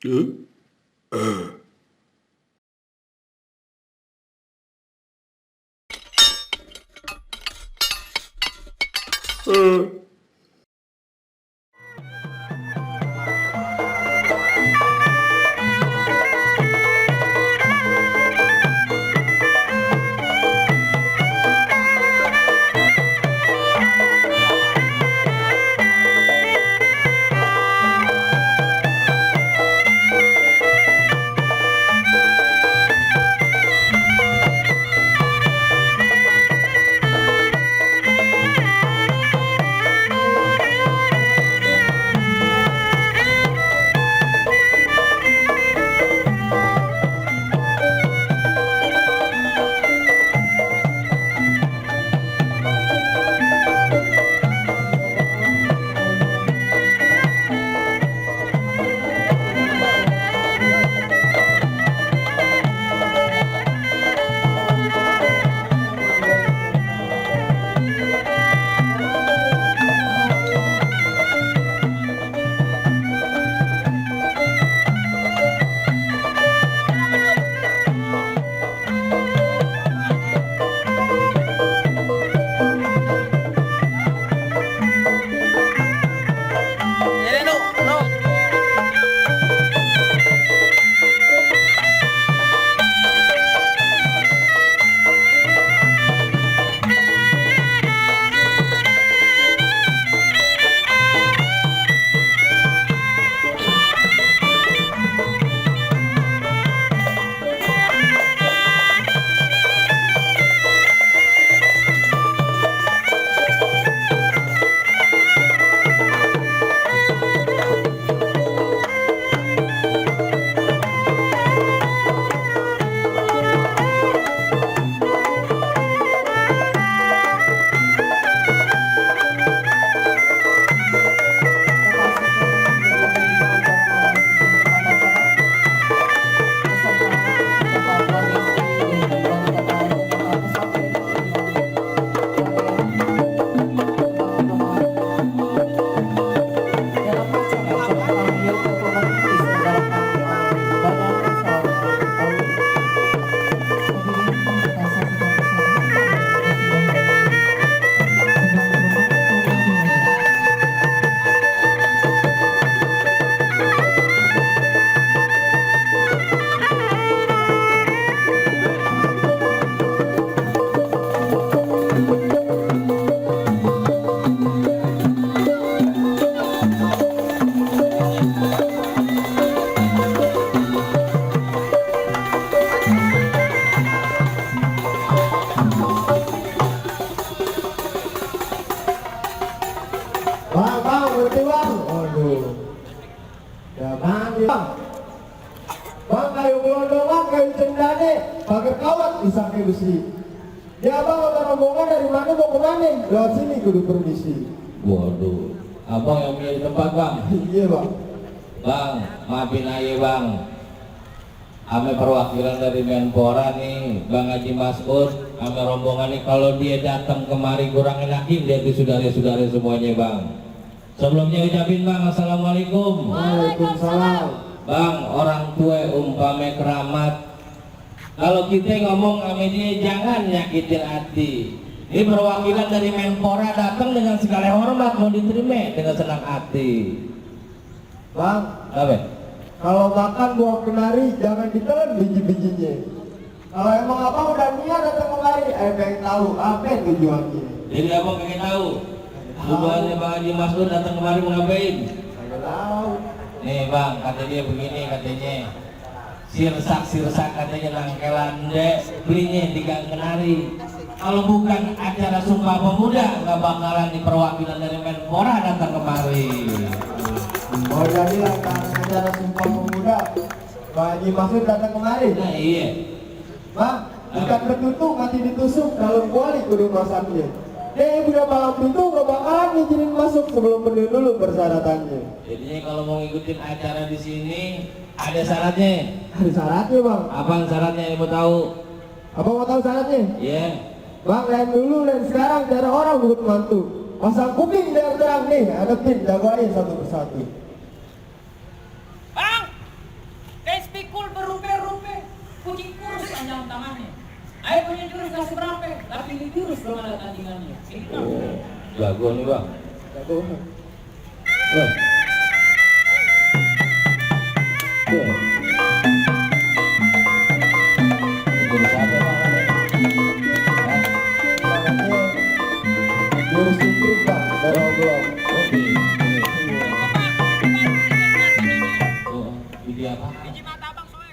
Huh? Uh, uh. Bang, ngerti bang? Waduh. Ya bang, ya. Bang kayu gelondongan, kayu cendane, pakai kawat bisa ke besi. Ya bang, ada rombongan dari mana mau ke mana? Lewat sini kudu permisi. Waduh, abang yang punya di tempat bang. Iya bang. Bang, maafin aja bang. Ame perwakilan dari Menpora nih, Bang Haji Mas'ud, ame rombongan nih kalau dia datang kemari kurang enakin dia ke saudara-saudara semuanya bang. Sebelumnya ucapin bang, assalamualaikum. Waalaikumsalam. Bang, orang tua umpame keramat. Kalau kita ngomong sama dia jangan nyakitin hati. Ini perwakilan dari Menpora datang dengan segala hormat mau diterima dengan senang hati. Bang, Apa? kalau makan buah kenari jangan ditelan biji-bijinya. Kalau emang apa udah niat datang kemari, pengen tahu apa tujuannya. Jadi abang pengen tahu tujuannya Bang Haji Mas'ud datang kemari mau ngapain? Saya tahu. Nih bang, kata dia begini katanya, sirsak katanya nangkelan dek belinya di Gang Kenari. Kalau bukan acara Sumpah Pemuda nggak bakalan di perwakilan dari Menpora datang kemari. Oh jadi lantaran acara Sumpah Pemuda, Pak Haji Mas'ud datang kemari. Nah iya. Bang, ikan betutu mati ditusuk dalam kuali kudu masaknya. Dia udah malam pintu gak bakalan ngizinin masuk sebelum penuh dulu persyaratannya. Jadinya kalau mau ngikutin acara di sini ada syaratnya. Ada syaratnya bang. Apa syaratnya yang mau tahu? Apa mau tahu syaratnya? Iya. Bang, lain dulu dan sekarang cara orang buat mantu. Pasang kuping biar terang nih, ada tim jago aja satu persatu. Bang, jam tangannya. Ayo punya jurus kasih berapa? Tapi ini jurus belum ada tandingannya. Ini kan. Oh, jago nih bang. Jago. Wah. Tuh. Jurus apa bang? Hah? Jurus intrik Bang, dari oblong. Oke. Oh, ini apa? Biji mata Bang Soek.